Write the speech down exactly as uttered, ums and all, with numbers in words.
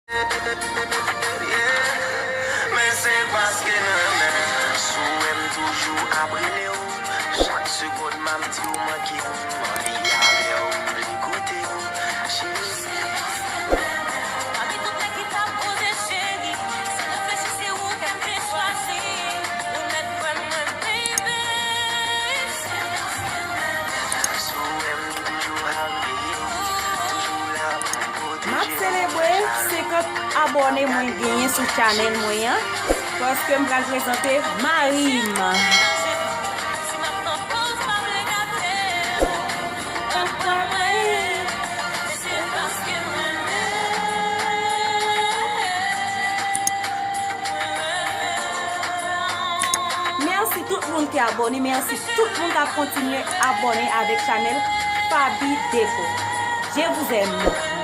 Men se paske m renmen w. Si w wè m toujou ap rele w, chak segonn m ap di w manke m, m anvi avè w, m vle koute w. Cheri, se paske m renmen w. Pami tout nèg ki t ap poze cheri, san reflechi se ou ke m te chwazi. Ou mèt kwè m mwen, baby. Se paske m renmen w. Si w wè m toujou ap veye w, toujou la pou m pwoteje w. M ap selebre senkant abòne mwen genyen sou chanèl mwen an, paske m pral prezante mari m. Mèsi tout moun ki abòne, mèsi tout moun k ap kontinye abòne avèk chanèl Faby Deco. Je vous aime.